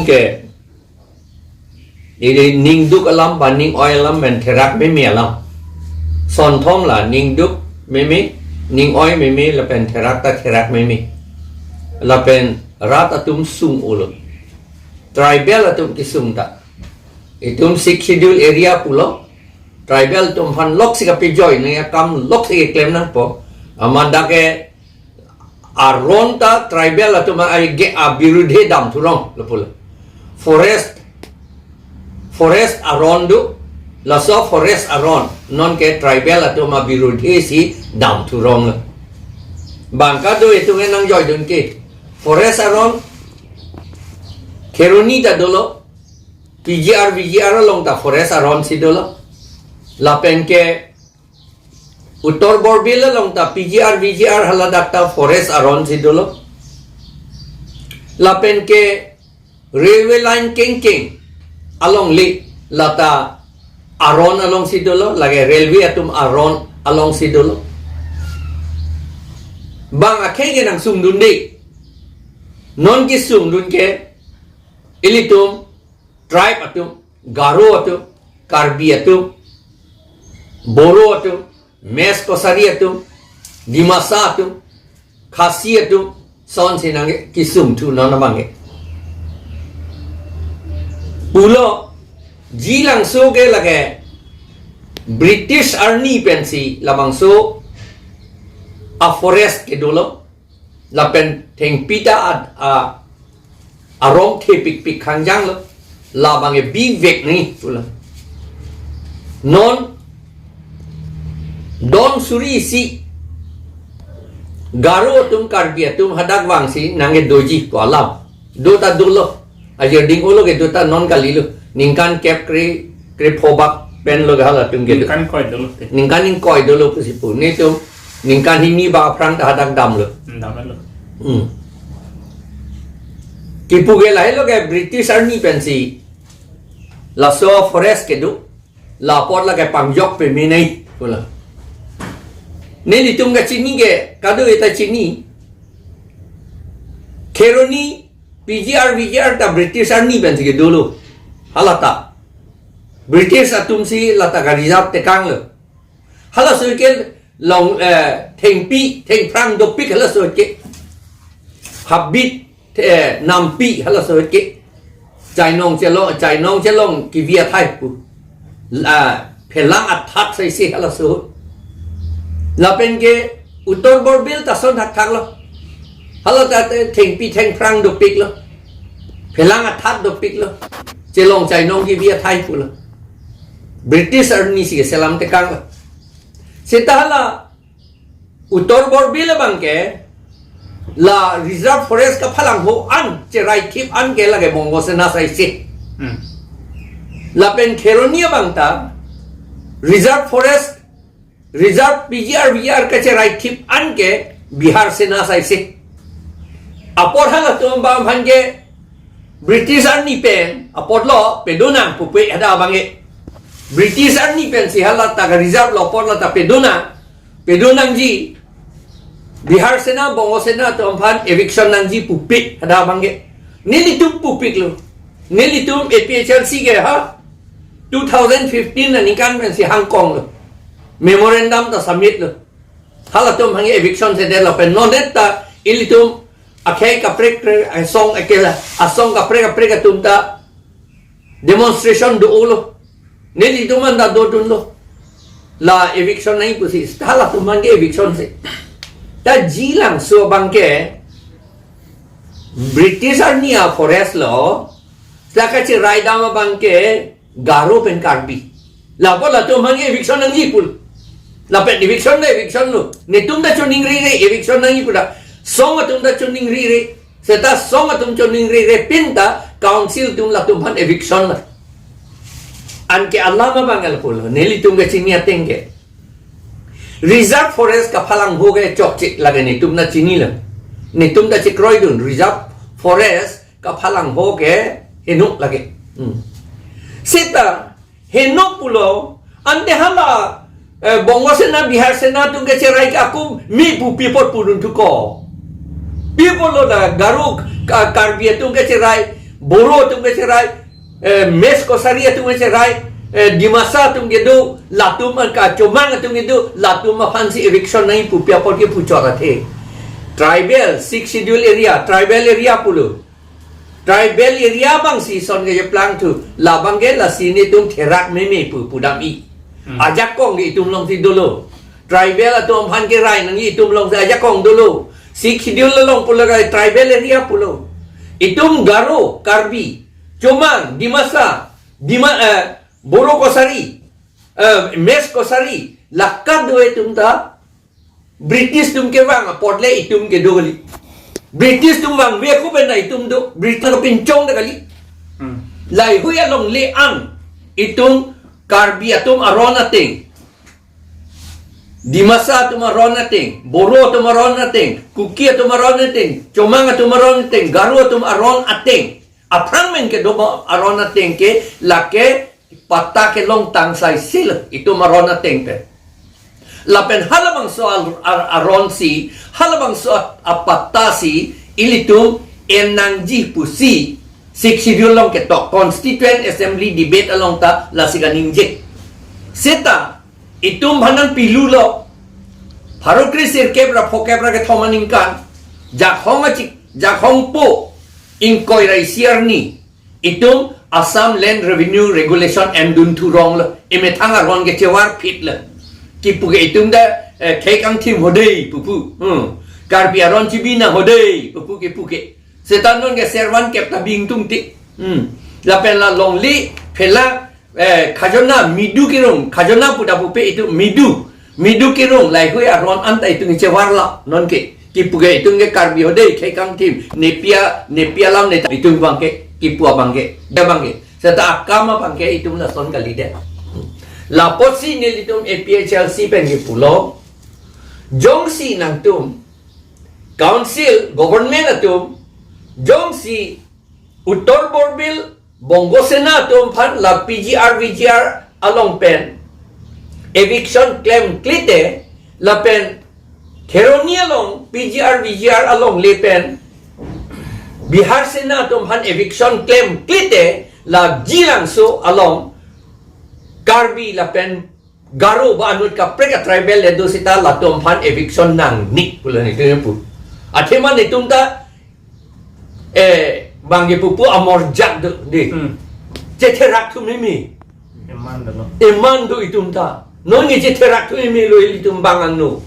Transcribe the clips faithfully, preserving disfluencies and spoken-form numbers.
ke, ini ningduk alam ba ning-oi alam pen therak meme alam. Sonthom la ningduk meme, ning-oi meme lapen therak ta therak meme. Lapen rat atum sung-olo. Tribal atum kesung ta. Itum Sixth Schedule area pulo. Tribal atum aphan loksi kapejoi nangji akam loksi keklem nangpo. Amat dak ke aron ta tribal atum ai ge abirudhe damthurong lo pulo. Forest, forest aron do, laso forest aron non ke tribal atum abirudhe si damthurong lo. Bang kado itum ke nangjoidun ke forest aron Kheroni ta dolo, P G R, V G R along ta forest aron si dolo. Lapen ke Uttar Borbil along ta P G R, V G R haladak ta forest aron si dolo. Lapen ke railway line kengkeng alongle lata aron along si dolo, lake railway atum aron along si dolo. Bang akhei ke nangsungdunde. Non kesungdun ke ilitum tribe atum, Garo atum, Karbi atum, Boro atum, Mech Kachari atum, Dimasa atum, Khasi atum, son si nangkesungthu non abang ke. Pulo, ji langso ke lake British arni pensi labangso a forest ke dolo. Lapen thengpi ta a, a, arong thepikpik khangjang lo. Labang ke bivek ni pulo. Non don suri isi Garo atum Karbi atum hadak vangsi nangkedoji pu alam. Do ta dolo. Ajir ding-olo ke do ta non kalilo. Ningkan kep kre, krepho bak pen lo ke halatum ke do. Ningkan ingkoi dolo te. Ningkan ingkoi dolo pusi pu. Netum ningkan hini ba aphrang ta hadak damlo. Damlo. Hmm. Kipu ke lahelo ke British arni pensi laso forest kedo. La apot lake pangjok peme nai pulo. Nelitum kachini ke kado-e ta chini. Kheroni P G R, V G R ta British arni pensi kedolo. Halata British atum si lata ka-reserve tekanglo. Halaso ke long, eh, thengpi thengphrang dopik halaso ke. Habit, eh, nampi halaso ke. Chainong chelong, chainong chelong kevi athai pu. La phelang athat saisi halaso. Lapen ke Uttar Borbil ta son thakthak lo. Halata te thengpi thengphrang dopik lo. Phelang athat dopik lo. Chelong chainong kevi athai pulo. British arni si keselam tekanglo. Seta hala Uttar Borbil abang ke la reserve forest kaphalangho an, cheraithip an ke lake Bongo Sena saisi. Hmm. Lapen Kheroni abang ta reserve forest, reserve P G R, V G R kacheraithip an ke Bihar Sena saisi. Apor halatum abang aphan ke British arni pen apotlo pedonang pupe hadak abang ke. British arni pensi halata ka-reserve lo apotlo ta pedonang. Pedonangji. Bihar Sena, Bongo Sena atum aphan eviction nangji pupe hadak abang ke. Nelitum pupiklo. Nelitum A P H L C ke ha two thousand fifteen aningkan pensi hangkonglo. Memorandum ta submit lo. Halatum aphan ke eviction sedetlo pen non det ta ilitum akhei kaprek kaprek asong akela asong kaprek kaprek atum ta demonstration do-olo. Nelitum anta dodunlo. La eviction nangji pusi. Halatum aphan ke eviction si. Ta ji langso abang ke British arni a-forest lo. Seta kacherai dam abang ke Garo pen Karbi. Lapu latum aphan ke eviction nangji pulo. Lapen eviction ta eviction lo. Netum ta choningri re, eviction nangji pu ta. Song atum ta choningri re. Seta song atum choningri re pin ta council atum latum aphan eviction lo. Anke alam abang lapulo. Nelitum kachini ateng ke. Reserve forest kaphalangho ke chokche lake netum ta chinilo. Netum ta chekroidun. Reserve forest kaphalangho ke heno lake. Hmm. Seta heno pulo, ante hala, eh, Bongo Sena, Bihar Sena atum kacherai ke ako me pu pi apot pudunthu ko. Pi apotlo ta Garo, Ka-, Karbi atum kacherai, Boro atum kecherai, eh, Mech Kachari atum kecherai, eh, Dimasa atum kedo, latum an kachomang atum kedo, latum aphansi eviction nangji pu pi apor ke puchot athe. Tribal, Sixth Schedule area, tribal area pulo. Tribal area abangsi son keplangthu, labang ke lasi netum therak meme pu pudam-i. Hmm. Ajakong ke itum alongsi dolo. Tribal atum aphan kerai nangji itum alongsi ajakong dolo. Sixth Schedule along pulo ke tribal area pulo. Itum Garo, Karbi, Chomang, Dimasa, Dima, eh, Boro Kachari, eh, Mech Kachari, la kado atum ta British atum kevang apot le itum kedo kali. British atum vangve ako pen ta itum do, British kapinchong ta kali. Hmm. Laheihui alongle an itum Karbi atum aron ateng, Dimasa atum aron ateng, Boro atum aron ateng, Kuki atum aron ateng, Chomang atum aron ateng, Garo atum aron ateng, aphrang men kedo aron ateng ke lake patta kelong tang sai silo itum aron ateng pen. Lapen halabangso ar-, ar-, aronsi, halabangso a-, apattasi ilitum en nangji pusi Sixth Schedule along ketok, Constituent Assembly debate along ta lasi kaningje. Seta itum aphan nangpilulo. Pharo kre sirkep ra phokep ra kethom aningkan, Jakhong achik, Jakhong po ingkoi ra isi arni, itum Assam Land Revenue Regulation endun thurong lo, emethang aron kechevar phit lo. Kipu ke itum ta, eh, khei kangthim ho dei pupu. Hmm. Karbi aron chibi nang ho dei pupu kipu ke. Seta non ke servan kep ta bing tung ti. Hmm. Lapen la longle phela, eh, khajona midu kirung, khajona puta pupe itum midu. Midu kirung laheihui aron anta itum chevar la non ke. Kipu ke itum ke Karbi ho dei khei kangthim, nepi a, nepi alam ne itum abang ke, kipu abang ke, dia abang ke. Seta akam abang ke itum lason kalidet. Lapotsi nelitum A P H L C pen kipulo. Jongsi nangtum Council, government atum, jongsi Uttar Borbil, Bongo Sena atum aphan la P G R, V G R along pen eviction klemkle te, lapen Kheroni along P G R, V G R alongle pen Bihar Sena atum aphan eviction klemkle te, la Jilangso along Karbi lapen Garo ba anut kaprek a tribal le do seta latum aphan eviction nangne pulo netum pu. Athema netum ta, eh, bang ke pupu amor jak do dei. Hmm. Chetherak thu meme. Eman dolo. Eman do itum ta. Non ke chetherak thu meme lo ilitum bang angno.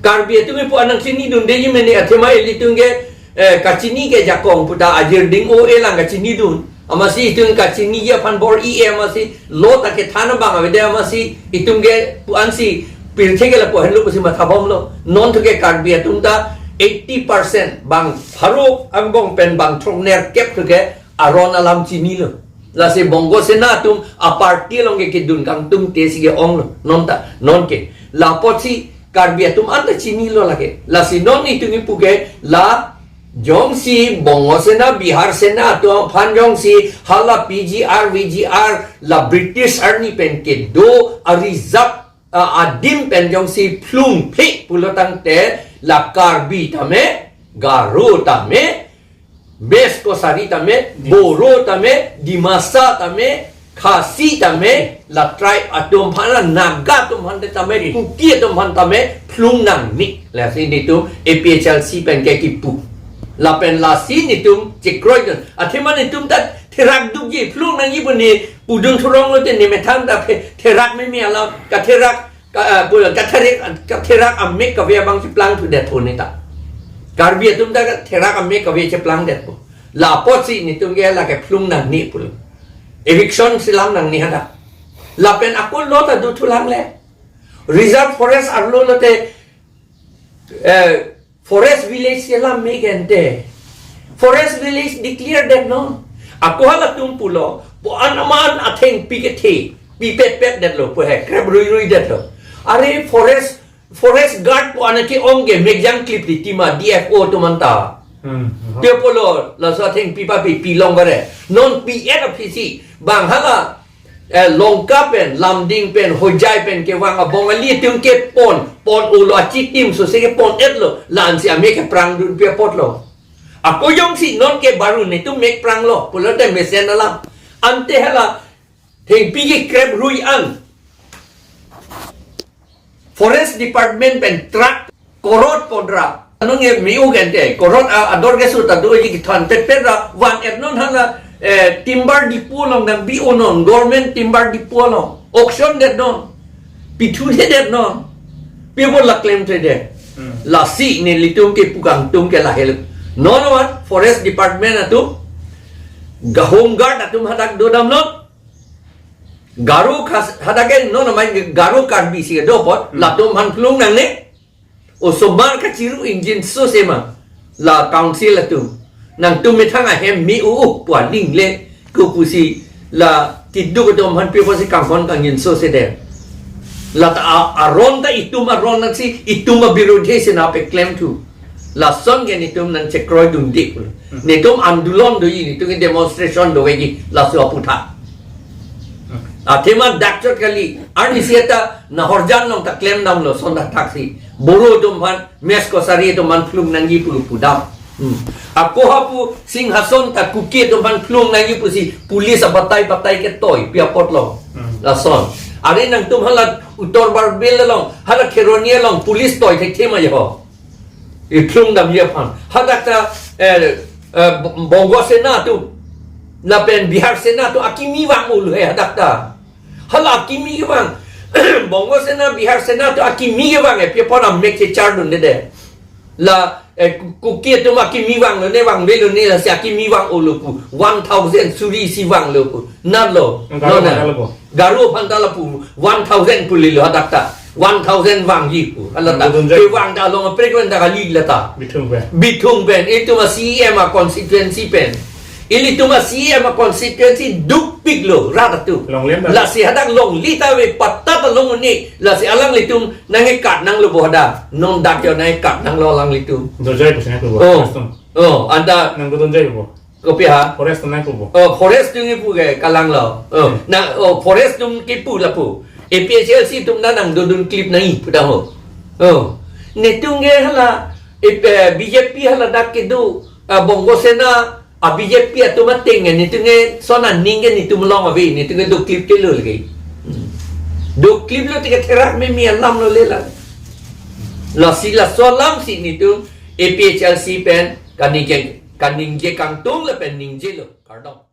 Karbi atum pu anang chinidun dei mene athema ilitum ke, eh, kachini ke jakong puta ajir ding o elang kachinidun. Amatsi itum kachiniji aphan bor-i e amatsi lo ta kethan abang avedet amatsi itum ke pu-ansi pirthe ke lapu henlo pusi mathabomlo. Non thu ke Karbi atum ta eighty percent bang pharo angbong pen bang throknerkep thu ke aron alam chinilo. Lasi Bongo Sena atum a party along ke kedun kangtung te si ke-onglo. Non ta, non ke. Lapotsi Karbi atum anta chinilo lake. Lasi non itum kipu ke la jongsi Bongo Sena, Bihar Sena atum aphan jongsi hala P G R, V G R la British arni pen kedo a reserve, a, adim pen jongsi phlung phe pulo tangte la Karbi tame, Garo tame, Mech Kachari tame, Boro tame, Dimasa tame, Khasi tame, la tribe atum aphan, la Naga atum aphan tame, Kuki atum aphan tame phlung nangne. Lasi netum A P H L C pen ke kipu. Lapen lasi netum chekroidun. Athema netum ta therak dukji phlung nangji pu ne pudun thurong lo te ne methang ta the-, therak meme alam, katherak ka, eh, pu, katherak, katherak amek kave abang cheplangthudet ho ne ta. Karbi atum ta katherak amek kave cheplangdet ho. Lapotsi netum ke lake phlung nangne pulo. Eviction si lam nangne hadak. Lapen ako lo ta do thulang le. Reserve forest arlo lote, eh, forest village ke lam me gente. Forest village declare det non. Ako halatum pulo, pu-an aman athengpi kethe, pipetpet detlo, pu he, krep ruirui detlo. Are forest, forest guard pu-an ke-ong ke mekjang klip di tima D F O atum anta. Hmm. Te pulo, laso athengpi papi pilong bare. Non P F aphi si, bang hala, eh, Lanka pen, Lumding pen, Hojai pen kevang abongali atum kepon, pon-olo achitim so se kepon-etlo, la-ansi amek keprangdunpi apotlo. Ako jongsi non ke baru netum mek pranglo pulote mesen alam. Ante hala thengpi kekrep rui an Forest Department pen truck korot podra. Anong ye miu gente korot a ador ke suta do ji kithan pet pet ra van et non hala, eh, timber depot along nang bi-o non, government timber depot along auction det non, pithu det non, people la klem tre det. Hmm. Lasi nelitum kepu kangtung ke lahel. Non non Forest Department atum, ga home guard atum hadak dodam non. Garo khas hadak ke non amai Garo Karbi si do apot, hmm, latum aphan phlung nangne. Osomar kachiru ingjinso sema la council atum. Nangtum methang ahem mi u u pu aling le ko pusi la tiduk atum aphan pi pusi kangkon kangjinso sede. La ta a-, aron ta itum aron nasi itum abirodhi si nangpeklemthu. Lason ke netum nangchekroidunde pulo. Hmm. Netum andolon doji, netum demonstration doji, laso aputhak. Hmm. Athema dakchot kali, arnisi ta Nahorjan along ta klemdamlo son dak thaksi. Boro atum aphan, Mech Kachari atum aphan phlung nangji pulo pudam. Hmm. Ako hapu Singhason ta Kuki atum aphan phlung nangji pusi police abatai batai ketoi pi apotlo. Hmm. Lason. Are nangtum hala Uttar Barbil along, hala Kheroni along police toi thekthe ma ho. Iphlung damji aphan. Hadak ta, eh, eh, Bongo Sena atum, lapen Bihar Sena atum akimi vang-olo he hadak ta. Hala akimi kevang. Bongo Sena, Bihar Sena atum akimi kevang he, pi apot amek kechardunde de. La, eh, Ku-, Kuki atum akimi vanglo ne, vangvelo ne, lasi akimi vang-olo pu. One thousand suri isi vanglo pu. Nalo. Garo nona. Aphan ta lapu. Garo aphan ta lapu. One thousand pu lilo hadak ta. One thousand vangji pu. Hala ta. Nangdodun jai. Kevang ta along aprek pen ta kali la ta. Bithung pen. Bithung pen. Itum a-C E M a-constituency pen. Ilitum a-C E M a-constituency dukpiklo rat atum. Longlem ta. Lasi hadak longle ta ave patta ta long un-e. Lasi alanglitum nangkekat nanglo bo hadak. Non dak yo nangkekat nanglo alanglitum. Dojai pusi nangpu bo. Oh. Custom. Oh, anta. Nangdodun jai bo. Kopi ha? Forest nangpu bo. Oh, forest atum kipu ke kalanglo. Oh, hmm, na, oh, forest atum kipu lapu. A P H L C atum na nangdodun clip nangji pu ta ho. Oh. Netum ke hala, eh, B J P hala dak kedo, ah, Bongo Sena, ah, B J P atum ateng ke, netum ke son aning ke netum along ave, netum ke do clip kelo lagi. Hmm. Do clip lo te ketherak meme alam lo le la. Lasi laso alam si netum A P H L C pen kaningje, kaningje kangtung lapen ningjelo. Kardom.